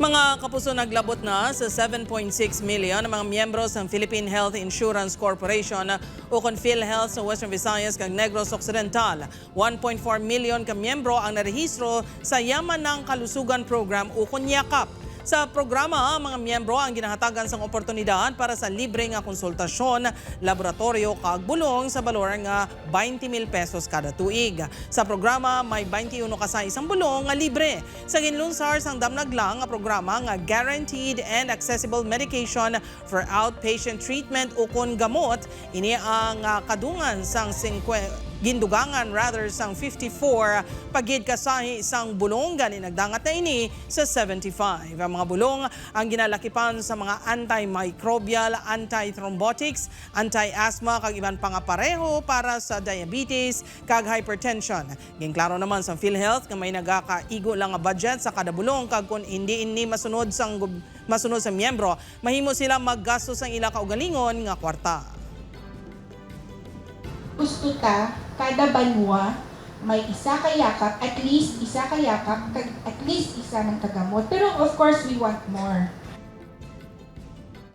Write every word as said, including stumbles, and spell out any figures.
Mga kapuso, naglabot na sa seven point six million ang mga miyembro sang Philippine Health Insurance Corporation o kon PhilHealth sa Western Visayas kag Negros Occidental. One point four million ka miyembro ang narehistro sa Yamanang Kalusugan Program o kon yakap. Sa programa, ang mga miyembro ang ginahatagan sang oportunidad para sa libre nga konsultasyon, laboratoryo kag bulong sa balor nga twenty mil pesos kada tuig. Sa programa, may twenty-uno ka size sang bulong nga libre. Sa ginlunsar sang damlag lang nga programa nga Guaranteed and Accessible Medication for Outpatient Treatment o kon gamot, ini ang, ah, kadungan sang singkwe-, gindugangan rather sang fifty-four pa gid ka sahi sang bulong, gani nagdangat na ini sa seventy-five. Ang mga bulong ang ginalakipan sa mga antimicrobial, antithrombotics, anti-asthma kag iban pa nga pareho para sa diabetes kag hypertension. Ginklaro naman sang PhilHealth nga may nagakaigo lang nga budget sa kada bulong kag kon hindi ini masunod sang gub-, masunod sa miyembro, mahimo sila maggasto sang ila kaugalingon nga kwarta. Gusto ta, kada banwa may isa ka yakap, at least isa ka yakap, kag at least isa man ka gamot. Pero of course, we want more.